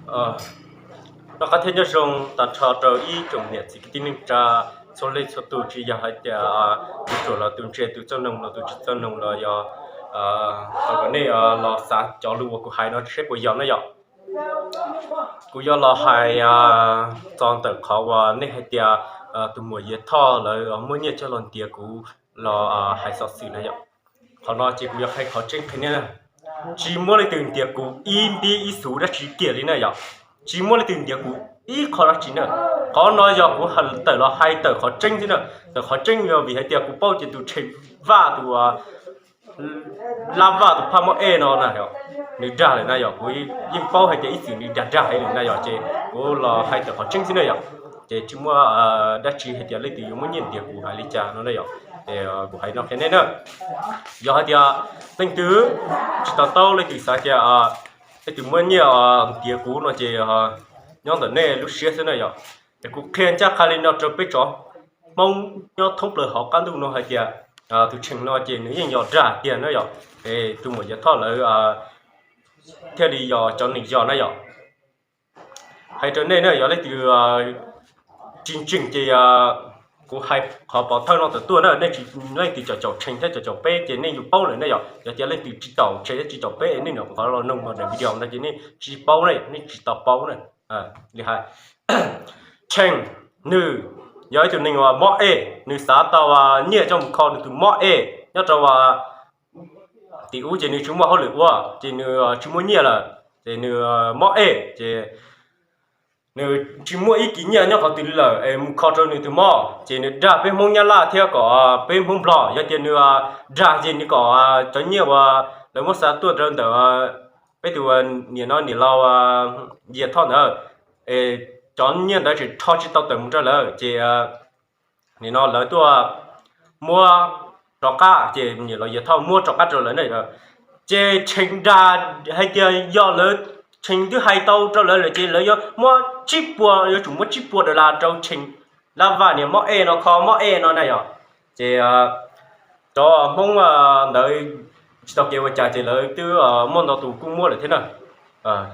Noj qab thiab nyob zoo tag nrho rau ib tsoom niam txiv kwv tij neej tsa txhua leej txhua tus, tsis yog hais tias tus ruam los tus ntse, tus txawj noog los tus tsis txawj noog los yog, tau kom nej los xav cov lus uas kuv hais no seb puas yog na yom. Kuv yuav los hais txog ntawm qhov uas nej hais tias tus muam Yias Thoj lawv muab nyiaj coj los ntiav kuv los hais xov xwm na yom. Qhov no ces kuv yuav hais qhov tseeb qhia nej na, tsis muaj leej twg ntiav kuv ib npib ib xuv dab tsi kiag li na yom. Tsis muaj leej twg ntiav kuv ib qho dab tsi na. Qhov no yog kuv tawm los hais tawm qhov tseeb xwb na. Tawm qhov tseeb yog vim hais tias kuv paub ces tus Tsheej Vaj tus Lab Vaj tus phaj mob ej no na, nws dag lawm na yom. Kuv yeej paub hais tias ib txwm nws dag dag heev lawm na yom, ces kuv los hais tawm qhov tseeb xwb na yom. Ces tsis muaj dab tsi hais tias leej twg yuav muab nyiaj ntiav kuv hais li cas no na yom. Ces kuv hais no qhia nej na, yog hais tias leej twg tsis to taub, leej twg xav tias leej twg muab nyiaj ntiav kuv no ces nyob ntawm nej lub siab xwb na yom. Es kuv qhia ncaj qha li no rau peb cov Hmoob nyob thoob plaws hauv qab ntuj no hais tias tus Tsheej no ces nws yeej yog dag tiag na yom. Es tus muam Yias Thoj lawv thiaj li yog cov neeg yog na yom. Hais rau nej na, yog leej twg tsis ntseeg ces kuv hais qhov pov thawj no tawm tuaj na, nej tsis, leej twg caum caum Tsheej thiab caum caum peb ces nej yuav paub lawm ne yom. Yog tias leej twg tsis caum Tsheej thiab tsis caum peb nej niam qhov los noog los daim video no ces nej tsis paub ne, nej tsis tau paub na. Li hais Tsheej, nws yog ib tug neeg uas mob ej, nws xav tau nyiaj coj mus kho nws tus mob ej nyob rau tim ub ces nws tsis muaj hauj lwm ua ces nws tsis muaj nyiaj lawm ces nws mob ej ces nws tsis muaj ib kis nyiaj nyob qhov twg li lawm es mus kho rau nws tus mob ces nws dag peb Hmoob Nyab Laj thiab kom peb Hmoob Nplog. Yog tias nws dag ces nws kom cov nyiaj uas lawv muab xa tuaj rau ntawm peb tus niam no niam laus Yias Thoj ntawd, es cov nyiaj ntawd tseem rho tsis tau tawm mus rau lawv ces nim no lawv tuaj muab rov qab, ces niam laus Yias Thoj muab rov qab rau lawv na. Ces Tsheej dag hais tias yog lawv, Tsheej twb hais tau rau lawv lawm ces lawv yuav muab tsib puas, yuav tsum muab tsib puas dollar rau Tsheej Lab Vaj niag mob ej no, kho mob ej no na yom. Ces cov Hmoob ntawd tsis tau kev ua cas ces lawv twb muaj ntau tus kuj muab lawm thiab na.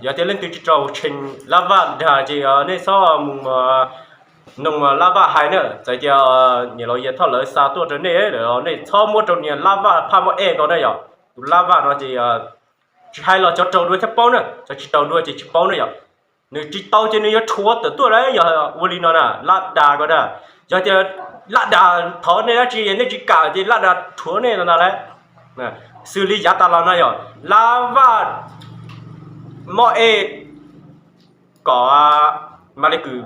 Yog tias leej twg tsis raug Tsheej Lab Vaj dag ces nej txhob mus noog Lab Vaj hais na. Txawm tias niam laus Yias Thoj lawv xa tuaj rau nej lawm los nej txhob muab rau niag Lab Vaj phaj mob ej ko na yom. Tus Lab Vaj no ces tsis hais los cov raug dua thiaj paub na, cov tsis raug dua ces tsis paub na yom. Nws tsis tau ces nws yuav rhuav tawm tuaj lawm, yog ua li no na, Lab Dag ko na. Yog tias Lab Dag thov nej dab tsi nej tsis kam ces Lab Dag rhuav nej no ntag lauj. Xws li yav tas los no yog Lab Vaj mob ej kom Mas Lis Kwm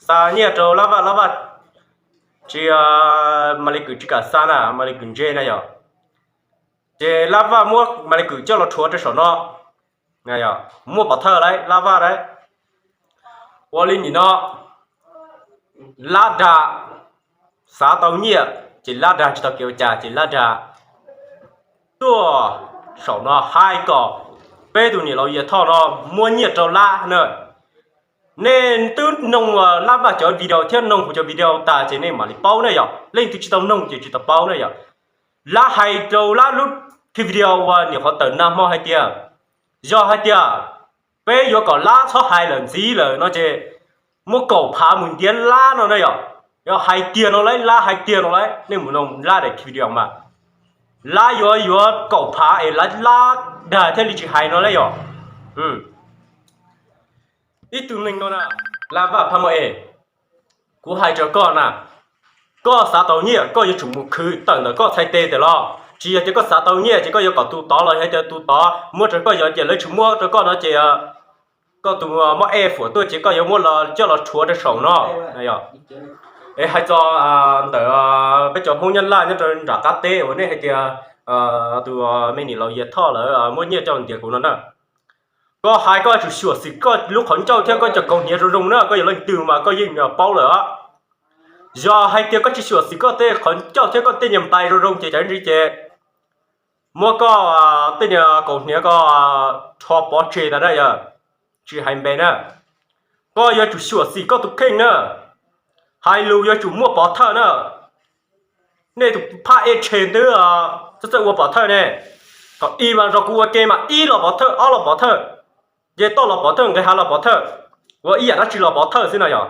xa nyiaj rau Lab Vaj, Lab Vaj tsis, Mas Lis Kwm tsis kam xa na, Mas Lis Kwm ntse na yom. Ces Lab Vaj muab Mas Lis Kwm coj los rhuav rau saum no, muaj pov thawj lauj, Lab Vaj lauj. Ua li nim no Lab Dag xav tau nyiaj ces Lab Dag tsis tau kev ua cas ces Lab Dag tuaj saum no hais kom peb tus niam laus Yias Thoj no muab nyiaj rau Lab na. Nej twb noog Lab Vaj cov video thiab noog kuv cov video tas ces nej mam li paub na yom. Leej twg tsis tau noog ces tsis tau paub na yom. Lab hais rau Lab lub video uas nyuam qhuav tawm nag hmo hais tias, yog hais tias peb yuav kom Lab txhob hais lawm ntxiv lawm no ces muab kaum phav mus ntiav Lab no na yom. Yog hais tiag no lauj, Lab hais tiag no lauj, nej mus noog Lab daim video mas Lab yuav yuav kaum phav es Lab, Lab Dag thiaj li tsis hais no lauj yom. Ib tug neeg no na, Lab Vaj phaj mob ej, kuv hais rau koj na, koj xav tau nyiaj koj yuav tsum mus khwv tawm ntawm koj txhais tes tawm los. Tsis yog tias koj xav tau nyiaj ces koj yuav kom tus tod los yog tias tus tod muab rau koj, yog tias lawv tsis muab rau koj no ces koj tus mob ej fuam tuaj ces koj yuav muab los coj los rhuav rau saum no. Es hais txog ntawm peb cov Hmoob Nyab Laj nyob rau nram qab teb uas nej hais tias tus me niam laus Yias Thoj lawv muab nyiaj coj ntiav kuv no na, koj hais koj yuav tsum xyuam xim koj lub qhov ncauj thiab koj cov kaus hniav zoo zoo na, koj yog leej twg mas koj yeej paub lawm. Yog hais tias koj tsis xyuam xim koj tej qhov ncauj thiab koj tej niag nplais zoo zoo ces cas ntsis ces muab koj tej niag kaus hniav ko rho pov tseg tas na yom. Tsis hais npe na, koj yuav tsum xyuam xim koj tus kheej na, hais lus yuav tsum muaj pov thawj na. Nej tus phaj ej Tsheej twb txawj txawj ua pov thawj ne, kom ib mas nrog kuv ua ke mas ib los pov thawj ob los pov thawj. nce toj los pov thawj, nqis hav los pov thawj, ua ib yam dab tsi los pov thawj xwb no yog.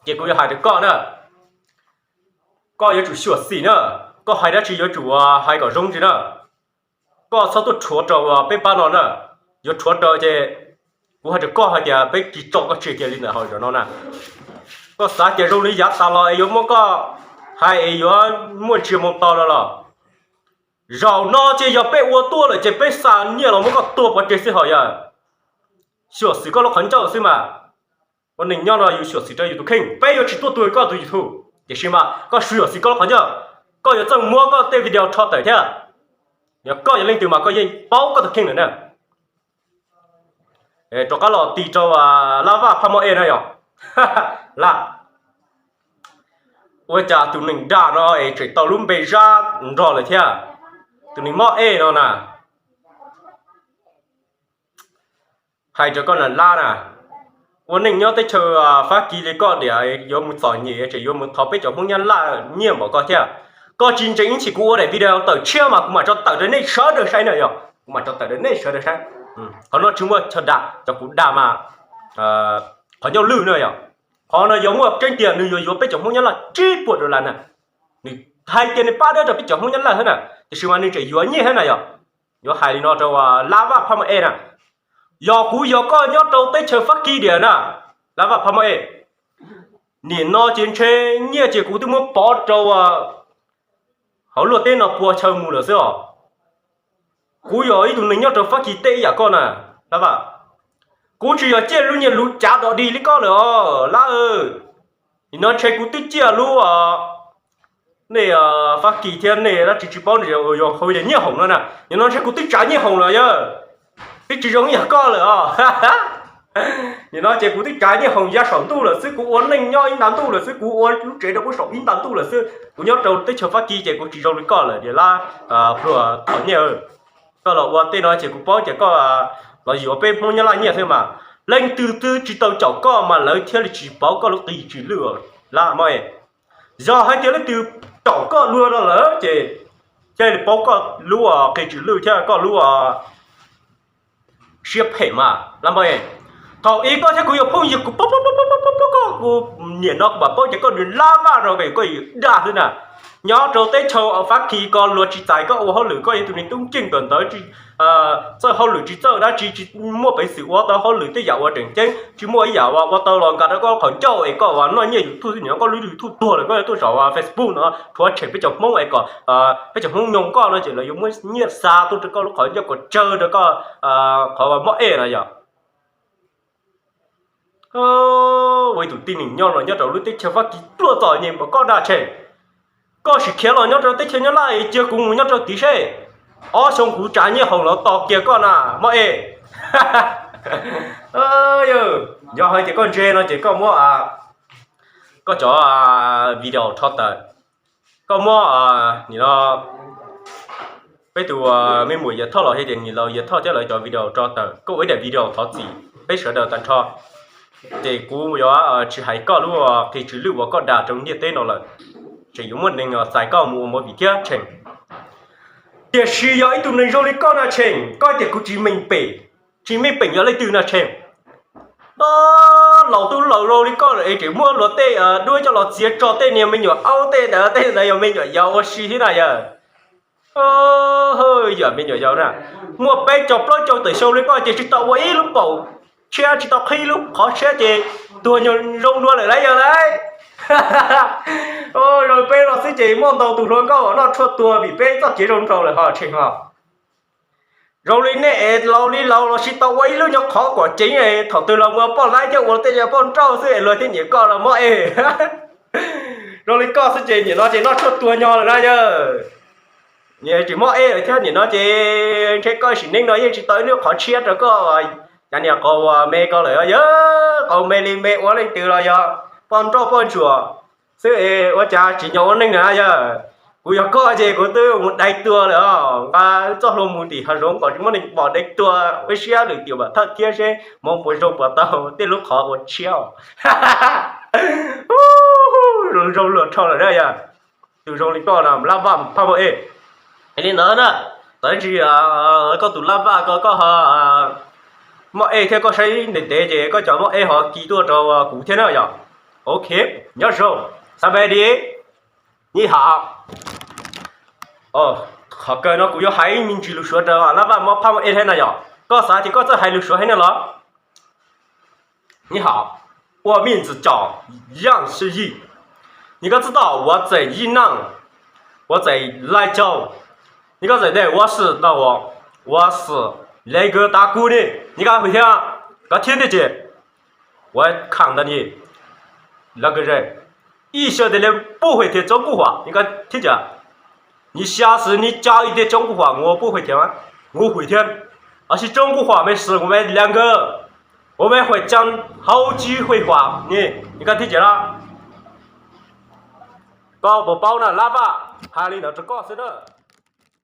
Ces kuv yuav hais rau koj na, koj yuav tsum xyuam xim na, koj hais dab tsi yuav tsum hais kom zoo ntsis na. Koj txhob tuaj rhuav rau peb pab no na, yuav rhuav rau ces kuv hais rau koj hais tias peb tsis tso koj tseg kiag li ntawm hauv zos no na. Koj xav tias zoo li yav tas los es yuav muab koj hais es yuav muaj ntsia moo to no los? Zaum no ces yog peb ua tuaj lawm ces peb xa nyiaj los muab koj tua pov tseg xwb hos yog. Xyuam xim koj lub qhov ncauj xwb mas. Ua neej nyob no yus xyuam xim rau yus tus kheej, peb yuav tsis tuaj tuag koj tus YouTube, tiam sis mas koj xyuam xim koj lub qhov ncauj, koj yuav txawj muab koj tej video rho tawm thiab. Yog koj yog leej twg mas koj yeej paub koj tus kheej lawm na. Rov qab los tis rau Lab Vaj Phaj Moj Ej na yog. Laj, ua cas tus neeg dag no es tseem tau lub npe Zab nrog lawm thiab? Tus neeg mob ej no na. Hais rau koj na Lab na, ua neej nyob teb chaws Fab Kis li koj diam yuav mus txom nyem tseem yuav mus thov peb cov Hmoob Nyab Laj nyiaj npaum koj thiab. Koj tsis ntseeg ib chim kuv ua daim video tawm tshiab mas kuv mam tso tawm rau nej sawv daws saib na yog, kuv mam tso tawm rau nej sawv daws saib. Qhov no tsis muaj chaw dag, cov kuv dag mas qhov ncauj lwj na yog. Qhov no yog muaj tseeb tiag nws yuav yuav peb cov Hmoob Nyab Laj tsib puas dollar na. Nws hais tias nws pab dawb rau peb cov Hmoob Nyab Laj thiab na, tiam sis mas nws tseem yuav nyiaj thiab na yog. Yuav hais li no rau Lab Vaj Phaj Moj Ej na, yog kuv yog koj nyob rau teb chaws Fab Kis diam na, Lab Vaj Phaj Moj Ej, nim no ces ntshe nyiaj ces kuv twb muab pov rau hauv luaj teb no pua chaw mus lawm xwb os. Kuv yog ib tug neeg nyob rau Fab Kis teb ib yam koj na, Lab Vaj. Kuv tsis yog ciaj lub nyiaj lus cav dog dig li koj lawm os Lab. Nim no ntshe kuv twb ciaj lub, nej Fab Kis thiab nej dab tsi tsis paub yog hau yog nyiaj hoom no na, nim no ntshe kuv twb tsav nyiaj hoom lawm yog, twb tsis zoo ib yam koj lawm os. Nim no ces kuv twb tsav nyiaj hoom ya saum ntuj lawm xwb, kuv ua neej nyob ib nta ntuj lawm xwb, kuv ua lub tsev rau kuv saum ib nta ntuj lawm xwb, kuv nyob rau teb chaws Fab Kis ces kuv tsis zoo li koj lawm tiag Lab, pluag thom nyiaj. Koj los ua tej no ces kuv paub tias koj los yuav peb Hmoob Nyab Laj nyiaj xwb mas. Leej twg twb tsis tau caum koj mas lawv thiaj li tsis pauv koj lub qis tswv lwj Lab Moj Ej. Yog hais tias leej twg caum koj dua no lawm ces thiaj li paub koj lub qis tswv lwj thiab koj lub siab phem mas Lab Moj Ej. Thaum ub koj thiab kuv yog phooj ywg, kuv paub paub paub paub koj, kuv nim no kuv mam paub tias koj nws Lab Vaj no koj dag xwb na. Nyob rau teb chaws Fab Kis ko luag tsis txais koj ua hauj lwm, koj yog tus neeg tub nkeeg kawm ntawv, txawj hauj lwm tsis txawj dab tsi, tsis muaj peev xwm ua tau hauj lwm tej yam uas tseem ceeb, tsis muaj ib yam uas ua tau los nkag rau koj qhov ncauj es koj uas noj nyiaj YouTube xwb, nim no koj lub YouTube tuag lawm koj yuav tuaj zaum Facebook no rhuav tshem peb cov Hmoob es kom peb cov Hmoob nyoog koj no ces lawv yuav muab nyiaj xa tuaj rau koj lub qhov ncauj kom tsawg rau koj qhov Moj Ej no yog. Ua ib tug tib neeg nyob los nyob rau lub teb chaws Fab Kis pluaj txom nyem npaum koj dag tshem. Koj sim khiav los nyob rau teb chaws Nyab Laj es cia kuv mus nyob rau tid seb, ob xyoo kuv tsav nyiaj hoom los tos kiag koj na Moj Ej. Yog hais tias koj ntse no ces koj muab koj cov video rho tawm, koj muab nim no peb tus me muam Yias Thoj los yog tias niam laus Yias Thoj thiab lawv cov video rho tawm, koj ua ib daim video thov txim peb sawv daws tag nrho. Ces kuv yuav tsis hais koj lub qis tswv lwj uas koj dag rau ntiaj teb no lawm, tseem yuav muaj neeg txais koj mus ua movie thiab Tsheej. Tiam sis yog ib tug neeg zoo li koj na Tsheej, koj tias kuv tsis meej pem, tsis meej pem yog leej twg na Tsheej? Laus twb laus zoo li koj lawm es tseem muab luag tej duab coj los txiav tso tej niag me nyuam aub tej ntawd, tej ntawd yog me nyuam yaus ua si thiab na yog. Yog me nyuam yaus na, muaj peb caug plaub caug tawm xyoo li koj ces tsis tau ua ib lub paum tshiab, tsis tau qhib ib lub qhov tshiab ces tuag nyuag zoo dua lawm lauj yog lauj. Zoo peb no xwb ces muaj ntau tus hluas nkauj noj tshuaj tuag vim peb txoj kev zoo nraug lawm ho Tsheej ho. Zoo li nej es laus li laus los tsis tau ua ib lub nyuag qhov kom ceev es thaum twg los mus poj laib thiab ua tej poj nrauj xwb es luag thiaj nyiam koj los Moj Ej. Zoo li koj xwb ces nim no ces noj tshuaj tuag nyog lawm na yog. Tsis Moj Ej lawm thiab nim no ces ntshe koj sim neej no yeej tsis tau ib lub qhov tshiab rau koj, cov niag qau me ko lawm yog, qau me li me ua leej twg los yog poj nrauj poj ntsuam xwb es ua cas tsim nyog ua neej na yog. Kuv yog koj ces kuv twb mus dai tuag lawm os, nqa txoj hlua mus tim hav zoov kom tsis muaj neeg pom dai tuag, ua siab lwm tiam mam thawj thiab seb hmoov puas zoo puas tau tej lub qhov ua tshiab. Zoo luag rho lawm na yog. Tus zoo li koj no Lab Vaj Phaj Moj Ej. Es li ntawd na, tsis koj tus Lab Vaj ko koj ho Moj ej thiab koj saib ntev ntev ces koj cov moj ej ho kis tuaj rau kuv thiab na yom. Ok, nyob zoo, xav npe di, ni hao. Qhov kawg no kuv yuav hais me ntsis lus Suav rau Lab Vaj mob phab moj ej thiab na yom. Koj xav ces koj txawj hais lus Suav thiab na los. 你好, 我名字叫 Yang Shiyi. 你可知道我在云南，我在兰州。你可知道我是到我，我是那个打鼓的。你敢会听？敢听得见？我看到你那个人，一笑的人不会听中国话，你敢听见？你下次你讲一点中国话，我不会听吗？我会听，而且中国话没事，我们两个 我们会讲好几回话呢，你敢听见了？ Koj puas paub na Lab Vaj, hais li ntawd rau koj xwb na.